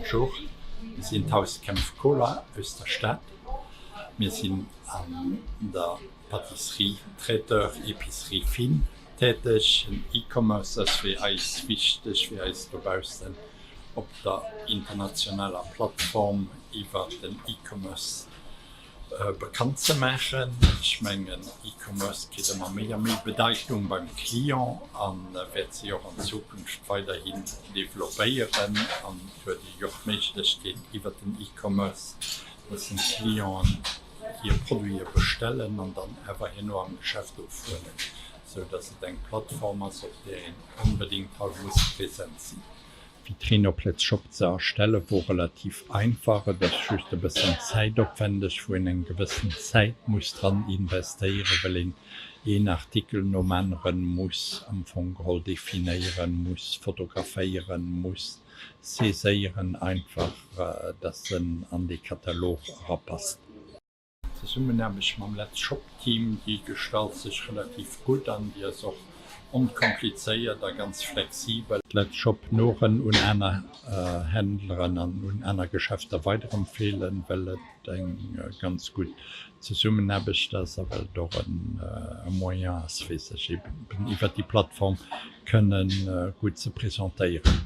Bonjour, mir sinn d'Haus Kempf Cola aus der Stad. Mir sinn an der Pâtisserie, Traiteur, Épicerie fine täteg. Den E-Commerce ass fir eis wichteg, fir eis dobaussen op der internationaler Plattform iwwer den E-Commerce bekannt ze maachen. Ech mengen, E-Commerce kritt ëmmer méi a méi Bedeitung beim Client a wäert sech och an Zukunft weiderhin developpéieren. An et huet ee jo och d'Méiglechkeet iwwer den E-Commerce, dass den Clienten hir Produite bestellen an dann awer herno am Geschäft ofhuelen, sou dass et eng Plattform ass, op där een onbedéngt haut muss present sinn. D'Vitrine op Let's Shop ze erstelle wor relativ einfach, et ass just e bëssen zäitopwendeg, wou een eng gewëssen Zäit muss dran investéieren, well een een Artikel nom aneren muss am Fong geholl definéieren, muss fotograféieren, muss saiséieren, einfach dass en an dee Katalog erapasst. D'Zesummenaarbecht mam Let's Shop Team, déi gestalt sech relativ gutt an déi ass och onkomplizéiert a ganz flexibel. Let's Shop Noren un aner Händleren an un aner Geschäfter weiderempfeelen, well et eng ganz gutt Zesummenaarbecht ass a well et och e Moyen ass, fir sech eben iwwert déi Plattform kënnen gutt ze presentéieren.